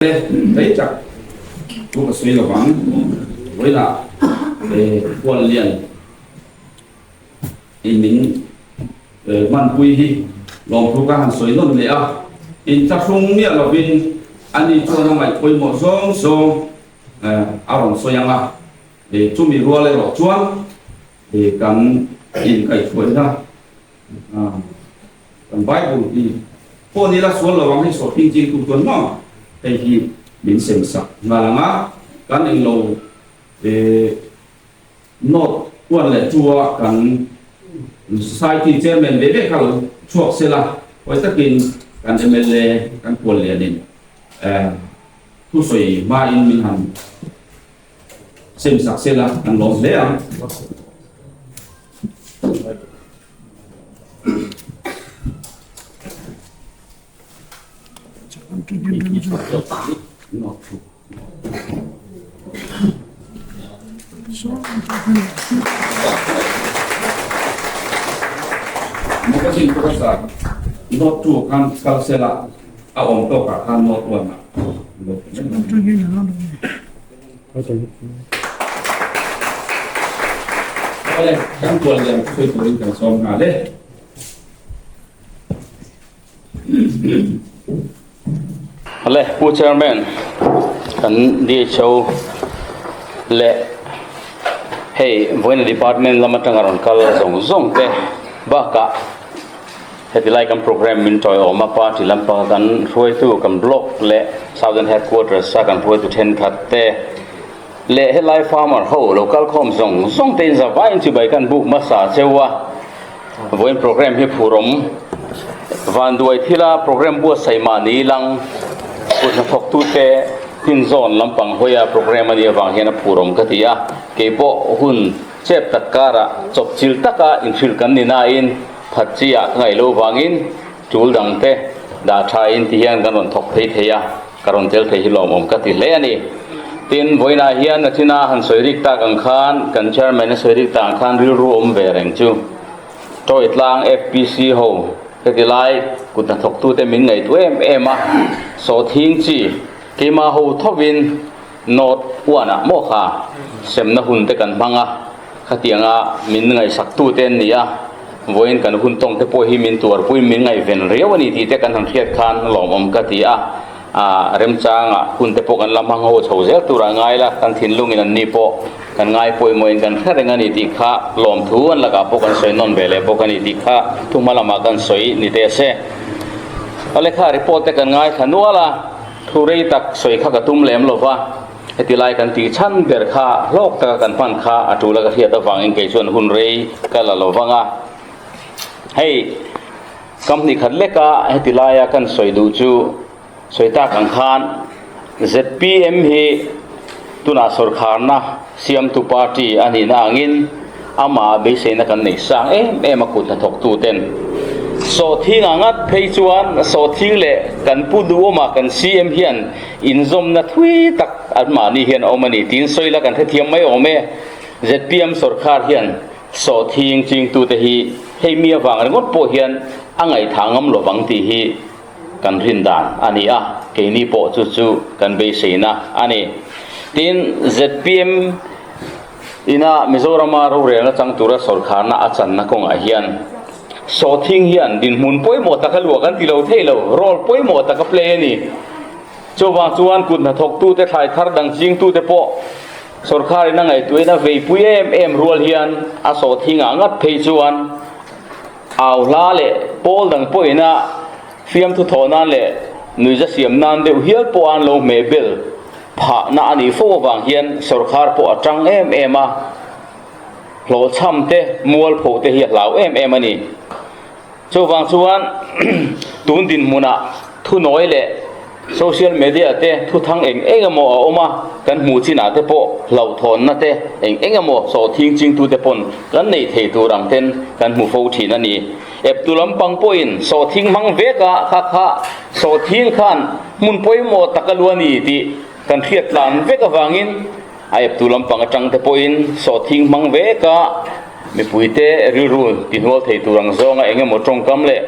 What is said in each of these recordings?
Rei tak chu ka sawi lovang, vawiinah huan lian in min hmanpui hi lawmthu ka han sawi nawn leh a, inthlahrung miah lovin ani chuan a ngaih pawimawh zawng zawng a rawn sawi ang a, chumi rual erawh chuan kan inkaihhruaina Kan Bible hi pawh ni la sual lo ang hei sawhthing ching tu chuan maw hei hi min sem sak nghal ang a, kan englo note kuan leh chu a kan society chairman ve ve kha lo chhuak se la, hawi takin kan mla kan puan lianin thusawi hmain min han sem sak se la kan lawm hle ang. Magazine pawh note 2 khan kal sela a awm tawkah khan note 1 ah Awle, kan kual lian sawi turin kan sawm nghal e. Awle, Pu Chairman, kan DHO leh hei vawiin department lam atanga rawn kal zawng zawng te bakah Heti lai kan programme min tawiawm a, party lampanga kan hruaitu kan block leh Southern Headquarters a kan hruaitu thenkhat te leh helai farmer ho lo kal khawm zawng zawng te in zavaiin chibai kan buk hmasa cheu a. Vawiin programme hi phurawm vanduai thila programme buatsaih mahni lang kut hnathawktute hninzawn lampang hawia programme a nih avang hian a phurawm ka ti a, keipawh hun chep tak karah chawpchilh taka inhrilh kan ni nain Phat chi ah ka ngaih lo vangin tul dang te dah tha in ti hian kan rawn thawk phei thei a, ka rawn tel thei hi lawmawm ka ti hle a ni. Tin, vawiinah hian Nathina han sawi rik tak ang khan, kan Chairman a sawi rik tak ang khan rilru awm ve reng chu Toy tlang FPC ho heti lai kut hnathawktute min ngaihtuah em em a, sawhthing chi keimah ho thovin Note uanah maw kha semna hun te kan hmang a, khatianga min ngaihsaktute an ni a, vawiin kan hun tawng te pawh hi min tuarpui min ngaihven riau a ni tih te kan han hriat khan lawmawm ka ti a, ah remchanga hun te pawh kan la hmang ho chho zel turah ngai la, kan thinlungin an ni pawh kan ngai pawimawhin kan hre reng a ni tih kha lawmthu an lakah pawh kan sawi nawn ve leh bawk a ni tih kha thuhma lamah kan sawi ni teh se. Awle kha report te kan ngaithla nual a. Thu rei tak sawi kha ka tum lem lo va, heti lai kan tih chhan ber kha hlawk taka kan hman kha a tul a ka hriat avangin kei chuan hun rei ka la lo vang a. Hei, company khat leka heti laia kan sawi duh chu sawi tak ang khan zpm hi tunah sawrkharna siamtu party a nihna angin Amah beiseina kan nei sang em em a kut hnathawktu ten sawhthing ah ngat phei chuan sawhthing leh kan pu duhawma kan CM hian inzawmna thui tak anmahni hian a awm a ni tiin sawi la kan hrethiam mai awm e. Zpm sawrkhar hian sawhthing chingtute hi hei mi avang ringawt pawh hian a ngaihthah ngam lovang tih hi kan rin dan a ni a, keini pawh chu chu kan beiseina a ni. Tin, zpm. Ina Mizorama rorelna chang tura sawrkharna a channa kawngah hian sawhthing hian dinhmun pawimawh tak a luah kan ti lo thei lo, role pawimawh tak a play a ni. Chuvang chuan kut hnathawktute, thlai thar dang chingtute pawh sawrkharin a ngaihtuahin a veipui em em rual hian a sawhthingah ngat phei chuan au hla leh pawl dang pawhin a fiamthu thawh nan leh nuihza siam nan deuh hial pawh an lo hmehbel Phahna a nih fo avang hian sawrkhar pawh a tang em em a, hlawhchham te, mualpho te hi a hlau em em a ni. Chuvang chuan tun dinhmunah thunawi leh social media te thuthang eng eng emaw a awm a, kan hmuh chinah te pawh hlauhthawnna te eng eng emaw sawhthing chingtute pawn kan neih thei tur ang ten kan hmu fo thin a ni. Eptu lampang pawhin sawhthing hmang vek a, kha kha sawhthing khan Hmun pawimawh tak a lu a ni tih kan hriat tlan vek avangin a eptu lampang atang te pawhin sawhthing hmang vek a, mipuite rilru tihnual thei tur ang zawnga eng emaw tawngkam leh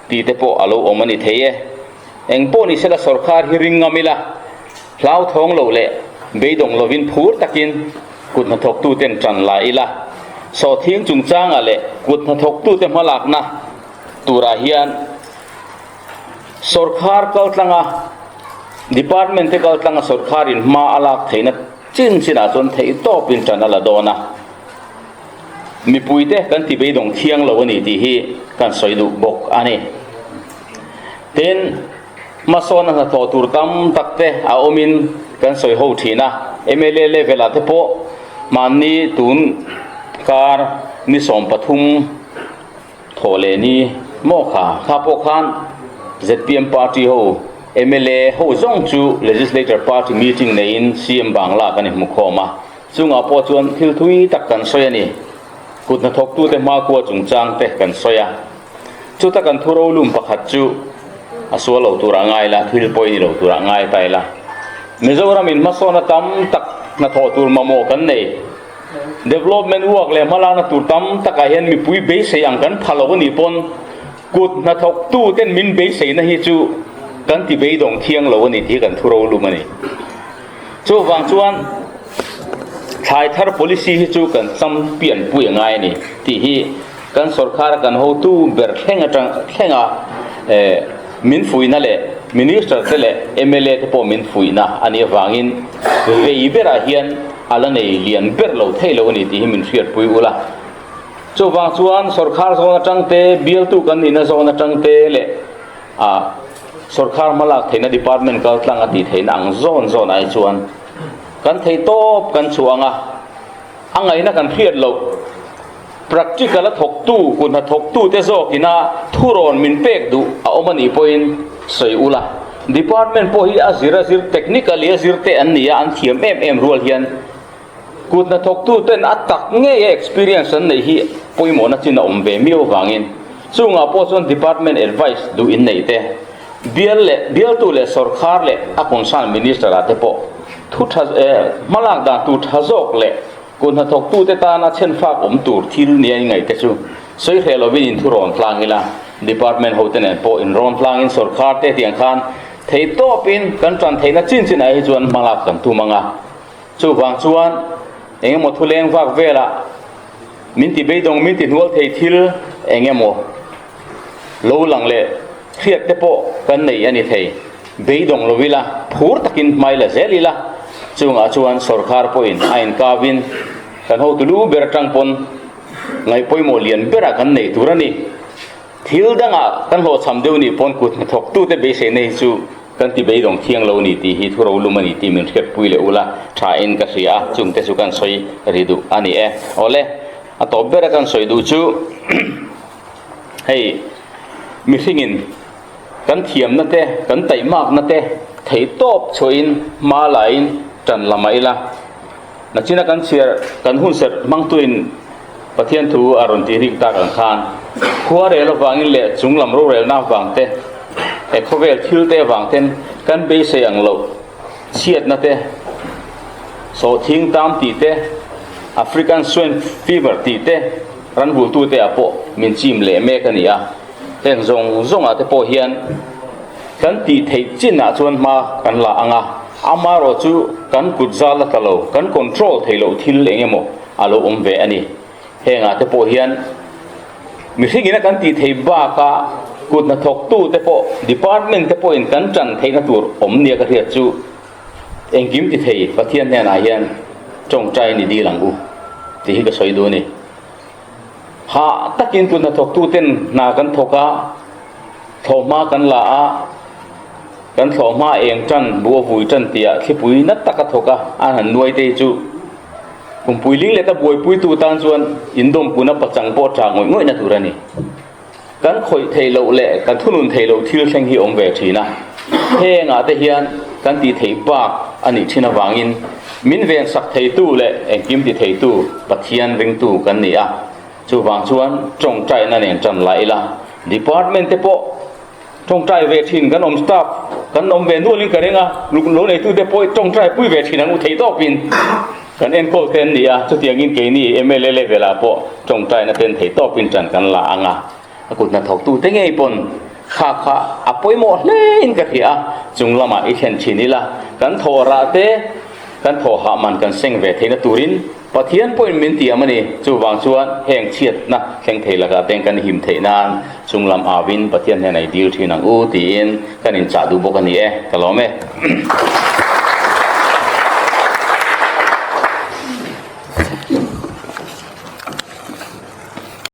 tih te pawh a lo awm a ni thei e. Eng pawh ni sela sawrkhar hi ring ngam ila. Hlauthawng lo leh beidawng lovin phur takin kut hnathawktuten tan la ila. Sawhthing chungchangah leh kut hnathawktute hmalakna turah hian sawrkhar kaltlanga department te kaltlanga sawrkharin hma a lak theihna chin chinah chuan theihtawpin tan a la dawn a. Mipuite kan ti beidawng thiang lo a ni tih hi kan sawi duh bawk a ni. Tin, hmasawn a hnathawh tur tam tak te a awmin kan sawi ho thin a, mla level ah te pawh mahni tun kar ni 13 thawh leh ni maw kha kha pawh khan zpm party ho mla ho zawng chu legislature party meeting neiin CM Bangla kan inhmu khawm a. Chungah pawh chuan thil thui tak kan sawi a ni. Kut hnathawktute hmakhua chungchang te kan sawi a. Chuta kan thu rolum pakhat chu a sual lo turah ngai la, thil pawi ni lo turah ngai ta ila. Mizoram in hmasawna tam tak hnathawh tur mamawh kan nei. Development work leh hmalakna tur tam takah hian mipui beisei ang kan pha lo a nih pawn kut hnathawktuten min beiseina hi chu kan ti beidawng thiang lo a ni tih hi kan thu rolum a ni. Chuvang chuan thlai thar policy hi chu kan champion pui a ngai a ni tih hi kan sorkar kan hotu ber thleng atang thlenga eh min fuihna leh minister te leh mla te pawh min fuihna a nih avangin vei berah hian a la nei lian ber lo thei lo a ni tih hi min hriatpui ula. Chuvang chuan sorkar zawn atang te bialtu kan nihna zawn atang te leh a Sorkar hmalak theihna department kal tlang a tih theihna ang zawn zawn ah hi chuan kan thei tawp kan chhuah ang a, a ngaihna kan hriat loh practical a thawktu kut hna thawktu te zawk ina thurawn min pek duh a awm a nih pawhin sawi ula. Department pawh hi a zir a zir technically a zir te an ni a, an thiam em em rual hian kut hna thawktu ten a tak ngei a experience an neih hi pawimawhna chin a awm ve miau avangin chungah pawh chuan department advice duh in neih te, bial leh bialtu leh sawrkhar leh a concern minister ah te pawh thu tha hmalak dan tur tha zawk leh kut hnathawktu te tana chhenfak awm tur thil nia in ngaih te chu sawi hreh lovin in thu rawn tlang ila, department ho te nen pawh in rawn tlangin sawrkhar te tiang khan theihtawpin kan tan theihna chin chin ah hi chuan hmalak kan tum ang a. Chuvang chuan engemaw thuleng vak velah min ti beidawng min ti hnual thei thil engemaw lo lang leh hriat te pawh kan nei a ni thei. Beidawng lo ila, phur takin hmai la zel ila, chungah chuan sawrkar pawhin a inkavin kan hotu lu ber atang pawn ngaih pawimawh lian berah kan nei tur a ni. Thil dangah kan hlawhchham deuh nih pawn kut hnathawktute beiseina hi chu Kan ti beidawng thiang lo a ni tih hi thu rolum a ni tih min hriatpui leh ula tha in ka hria a, chungte chu kan sawi ri duh a ni e. Awle, a tawp bera kan sawi duh chu hei mihringin kan thiamna te, kan taihmakna te theihtawp chhuahin hma lain tan la mah ila, nachina kan chhiar kan hunserh hmangtuin Pathian thu a rawn tih rik tak ang khan khuarel avangin leh chunglam rorelna avang te, he khawvel thil te avang ten kan beisei ang loh chhiatna te, sawhthing tam tih te, African Swine Fever tih te, ranvultu te ah pawh min chim leh mek a ni a. Heng zawng zawngah te pawh hian kan tih theih chinah chuan hma kan la ang a, amaherawh chu kan kut zal a tla lo, kan control theih loh thil eng emaw a lo awm ve a ni. Hengah te pawh hian mihring ina kan tih theih bakah kut hnathawktu te pawh department te pawhin kan tan theihna tur awm nia ka hriat chu engkim ti thei Pathian hnenah hian tawngtai ni dil ang u tih hi ka sawi duh a ni. Hah takin kut hnathawktu ten hna kan thawk a, thlawhhma kan la a, kan thlawhhma eng tan buh a vui tan tihah thlipui nat tak a thawk a, an han nuai te hi chu Kumpui ling leta buaipuitu tan chuan indawmpuna pachang pawh tha ngawih ngawihna tur a ni. Kan khawih theih loh leh kan thunun theih loh thil thleng hi awm ve thin a. Hengah te hian kan tih theih bak a nih thin avangin min vensak theitu leh engkim ti theitu Pathian ringtu kan ni a. Chuvang chuan tawngtaina nen tan la ila, Department te pawh Tawngtai ve thin kan awm staff kan awm ve nualin ka ring a, lo neitute pawh tawngtai pui ve thin ang u thei tawpin kan enkawl te an ni a, chutiangin keini mla level ah pawh tawngtaina ten thei tawpin tan kan la ang a, a kut hnathawktute ngei pawn. Kha kha a pawimawh hle in ka hria a, chung lamah i thlen thin ila, kan thawh rah te, kan thawh hah man kan seng ve theihna turin Pathian pawhin min tiam a ni. Chuvang chuan heng chhiatna thleng thei lakah te kan him theih nan chung lam auin Pathian hnenah i dil thin ang u tiin kan inchah duh bawk a ni e. Ka lawm e.